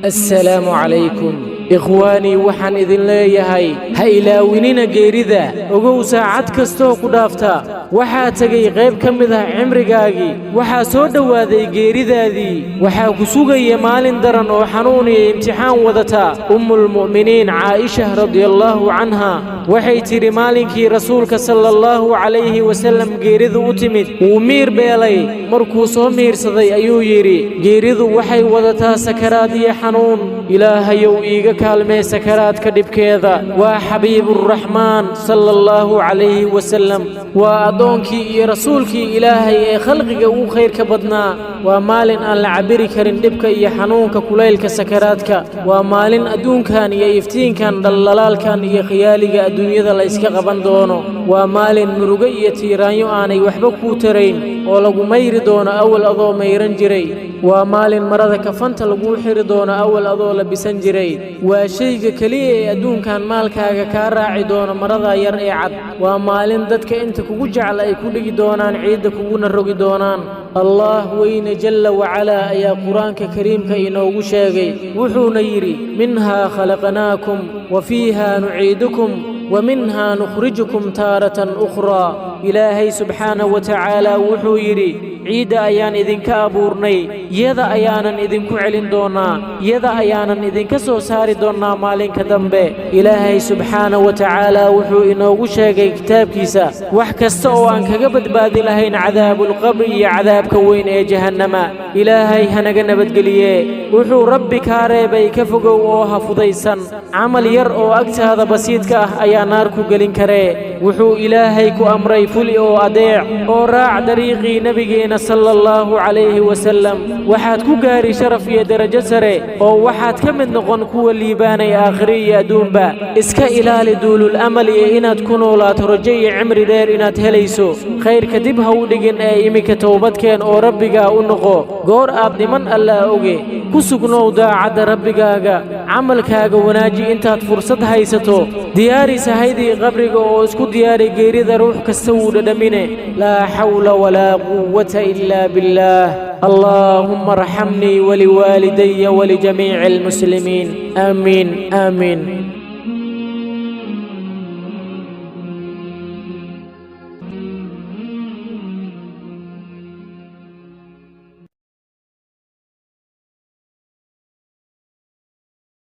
Assalaamu calaykum, ikhwaanii. Waxaan idin leeyahay, ha ilaawinina geerida. Ogow, saacad kastoo ku dhaafta waxaa tegay qayb ka mid ah cimrigaagii. Waxaa soo dhowaaday geeridaadii. Waxaa ku sugaya maalin daran oo xanuun iyo imtixaan wadata. Ummulmu'miniin Caa'isha radiallaahu canha waxay tidhi: maalinkii Rasuulka sala Allahu calayhi wasallam geeridu u timid, wuu miir beelay. Markuu soo miirsaday ayuu yidhi: "Geeridu waxay wadataa sakaraad iyo xanuun. Ilaahayow, iiga kaalmee sakaraadka dhibkeeda." Waa Xabiiburaxmaan sala Allahu calayhi wasallam, waa addoonkii iyo rasuulkii Ilaahay ee khalqiga ugu khayrka badnaa. Waa maalin aan la cabbiri karin dhibka iyo xanuunka kulaylka sakaraadka. Waa maalin adduunkan iyo iftiinkan, dhaldhalaalkan iyo khiyaaliga adduunyada la iska qaban doono. Waa maalin murugo iyo tiiraanyo aanay waxba kuu tarayn oo lagu mayri doono awal adoo mayran jiray. Waa maalin marada kafanta laguu xiri doono awal adoo labisan jiray. Waa shayga keliya ee adduunkan maalkaaga kaa raaci doono, marada yar ee cad. Waa maalin dadka inta kugu jecel ay ku dhigi doonaan ciidda, kuguna rogi doonaan. Allah weyne jalla wacalaa ayaa Qur-aanka Kariimka inoogu sheegay. Wuxuuna yidhi: "Minhaa khalaqnaakum wa fiihaa nuciidukum wa minhaa nukhrijukum taaratan ukhraa." Ilaahay subxaanahu wa tacaala wuxuu yidhi: "Ciidda ayaan idinka abuurnay, iyada ayaanan idinku celin doonnaa, iyada ayaanan idinka soo saari doonnaa maalinka dambe." Ilaahay subxaanahu wa tacaala wuxuu inoogu sheegay kitaabkiisa wax kasta oo aan kaga badbaadi lahayn cadaabulqabri iyo cadaabka weyn ee jahannama. Ilaahay hanaga nabadgeliye. Wuxuu Rabbi kaa reebay ka fogow oo ha fudaysan. Camal yar oo agtaada basiidka ah ayaa naar ku gelin karee. Wuxuu Ilaahay ku amray fuli oo adeec oo raac dariiqii Nebigeenna sala Allahu calayhi wasallam. Waxaad ku gaari sharaf iyo derajo sare oo waxaad ka mid noqon kuwa liibaanay aakhire iyo adduunba. Iska ilaali duulul amal iyo inaad ku noolaato rajo iyo cimri dheer inaad helayso. Khayrka dib ha u dhigin ee iminka towbadkeen oo Rabbigaa u noqo. Goor aad dhiman Allaa oge. Ku sugnow daacadda Rabbigaaga. Camalkaaga wanaaji intaad fursad haysato. Diyaari sahaydii qabriga oo isku diyaari geerida. Ruux kasta wuu dhadhamine. Laa xawla walaa quwwata ilaa billaah. Allaahumma arxamnii waliwaalidaya walijamiici almuslimiin. Aamiin, aamiin.